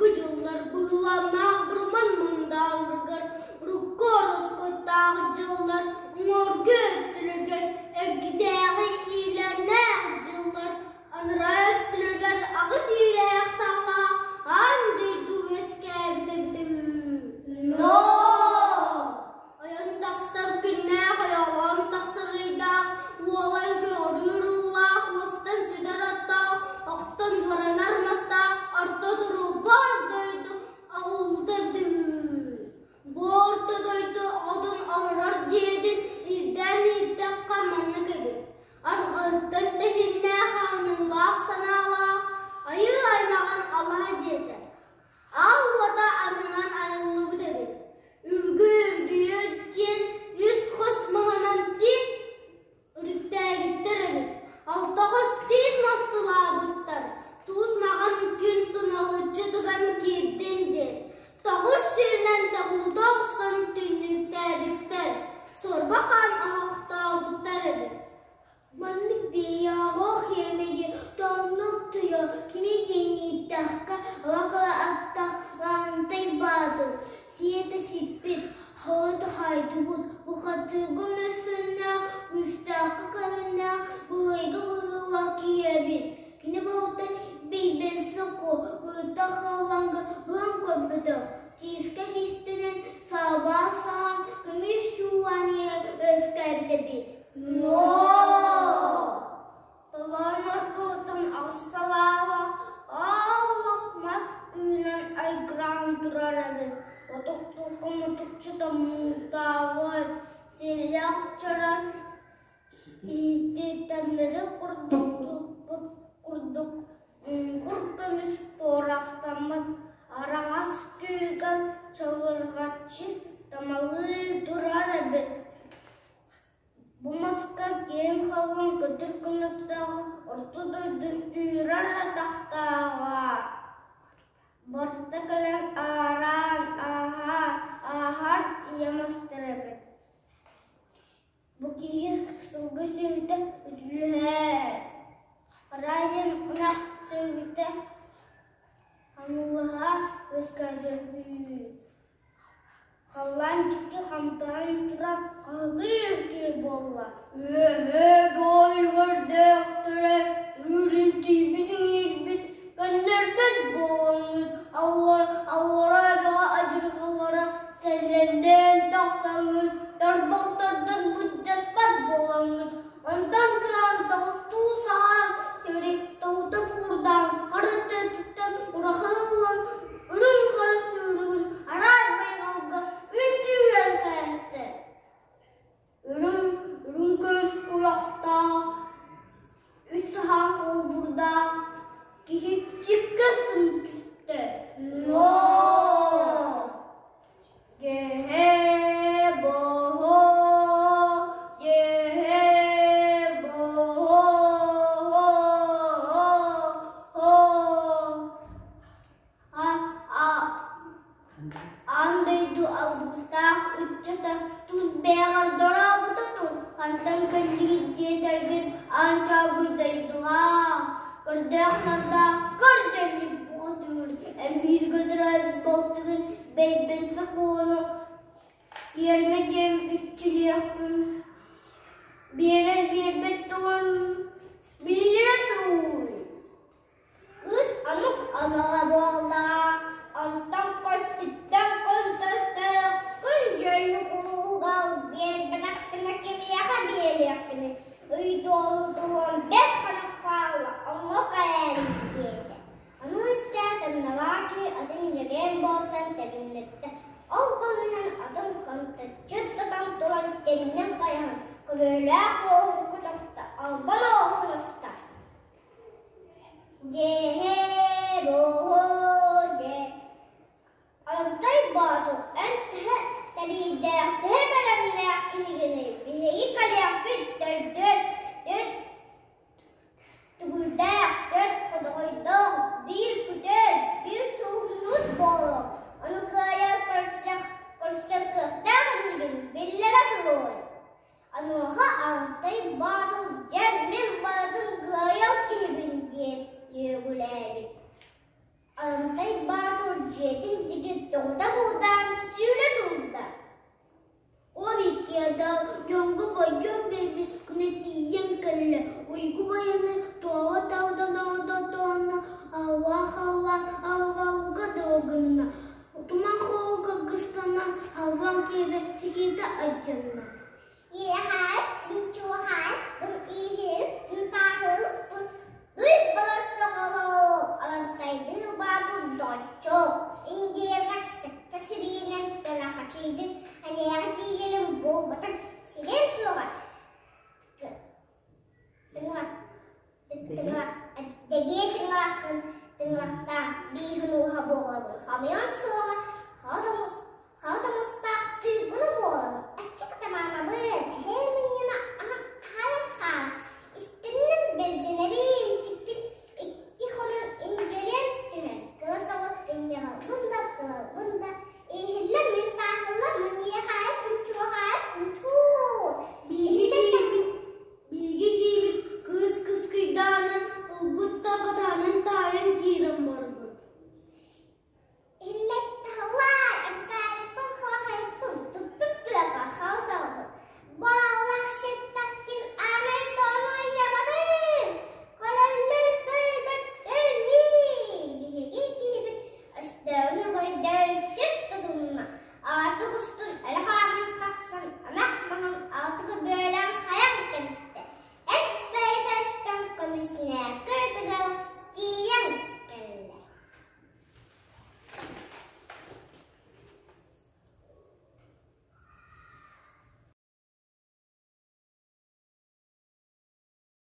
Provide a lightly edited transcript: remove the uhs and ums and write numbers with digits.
Былыргы дьыллар быһылааннаах бырыман мындааларыгар, урукку ороскуоттаах дьыллар уҥуоргу өттүлэригэр, эргитээҕи иилээннээх дьыллар анараа өттүлэригэр аҕыс иилээх-саҕалаах аан дойду үөскээбитэ эбитэ үһү. Ойон тахсар күннээх, ойоҕолоон тахсар ыйдаах, уолан көҕүрүүр уулаах, уостан сүтэр оттоох, охтон буранар мастаах, орто туруу бор дойду аҕыллыта эбитэ үһү. Бу орто дойду оҕотун оһорор диэтин ирдээн ииттэххэ маннык эбит. Арҕаһыттан тэһиннээх аҕыныылаах санаалаах айыы аймаҕын алаһа дьиэтэ. Аал уота аннынан айыллыбыт эбит. Үргү-үргүйэ диэн үс хос маһынан тиит үрүттээбиттэр эбит. Алта хос тиит мастылаабыттар. Туус маҕан күн туналыччы тыган киирдин диэн. Тоҕус сиринэн тобулута охсон түннүктээбиттэр. Суорба хаан оһохтообуттар эбит. Маннык бэйэҕэ киэмэйи тоҥнук туйа кими диэн ииттэххэ алакала аттах Лаантай Баатыр сиэтэ сиппит, хаҕыта хаайдыбыт, бухатыырга мөссүөннээх, күүстээххэ көрүннээх, быһыйга быһыылаах киһи эбит. Кини балта Бэйбэнсэ Куо быһыта халлааҥҥа быһан көрбөтөх, киискэ кистэнэн, саабаа саһан, көмүс чуулаан иһэ үөскээбит эбит. Толоон ортотун аҕыс салаалаах ааллах мас үүнэн айгыраан турар эбит. Отуктуукка мутукчута муҥутаабыт, сиэллээх чорон иһиттэннэри курдук туппут курдук кур көмүс туорахтаммыт араҥас күүгэн чалырҕаччы тамалыы турар эбит. Бу маска киэҥ халыҥ көтөр кынаттаах орто дойду сүүрэр атахтааҕа барыта кэлэн аараан ааһа ааһар ийэ мастар эбит. Бу киһи сылгы сүөһүтэ үтүлүһэр, арай диэн ынах сүөһүтэ хаҥылаһа үөскээбит үһү. Халлаан дьикти хамтаан туран хаһытыыр тыал буолла. Үөһээ буойугардээхтэрэ үүрүнтүйбүт иҥиирбит көннөрбөт буолаҥҥыт аллара эбэҕэ адьырҕалара сэллэннээн тахсаҥҥыт тарбахтардан былдьаспат буолаҥҥыт онтон кыраан тоҕустуу саһаан сири тоһута куурдаан хара тыатыттан ураһа ылан үрүҥ хара сүүрүгүн араас байҕалга үнтүүрэн кээстэ. Үрүҥ үрүҥ көмүс куйахтаах, үс саһаан холбурдаах киһи чиккэс гына түстэ. Ноо! Аан дойду алгыстаах ыччата тус бэйэҕэр дорообото тур, хантан кэллигит диэтэргин аан чообуй дойдулаах, көрдөөх-нардаах көр дьэллик бухатыыр, эн бииргэ төрөөбүт балтыгын Бэйбэн сокуону иэрмэ дьиэм үччүлүөхпүн биэрэр биэрбэт тугун биллэрэ турууй. Кыыс омук анала буоллаҕа, онтон көстүттэн көнтөстөөх күн дьүөллүк улууһугар биэрбэтэхпинэ кимиэхэ биэриэхпиний, ый туолуутугар бэс хонук хаалла, онно кэлээриҥ диэтэ. Ону истээт анналаах киһи атын дьэгиэн буолтан тэбиннэттэ, ол гынан иһэн атын хантаччы тутан туран кэннин хайыһан, көбүөлээх уоһун көтөхтө, албан оҕоһун ыста. Дьиэһэ-буоһу-дьэ Алтай Боотур эн төһө тэриирдээх, төһө бэлэмнээх киһигиний? Биһиги кэлиэхпит төрдүөн түөрт төгүлдээх, түөрт хотоҕойдоох, биир күтэр, биир суоһунньут буолуо. Ону кыайа көрсөх, көрсөр кыахтаах иннигин биллэрэ туруой. Онуоха Алтай Боотур дьэ мин барытын кыайар киһибин диэн үөгүлээбит. Алтай Боотур дьадал дьоҥҥо болдьох биэрбит күнэ тиийэн кэллэ. Уйгу байаны туола тардан ордотоно аллаах-аллаан алҕалга дылы гынна. Туман хоруга кыстанан халлаан киэбэ сикиитэ алдьанна. Иэхээппин, чуохааппын, ииһириппин, тааһырыппын, дуй балар соҕолоол, алантайдыы баабыл доччуок, индиэбэтэх сэттэ сибиинэн тэлэхэчийдим, эниэхэ тиийэрим буолбатах сирэм суоҕа тыҥырах тыҥырах дэгиэ тыҥыраххын тыҥырахтаах бииһин ууһа буолабын хамыйан суоҕа хара тоҥус.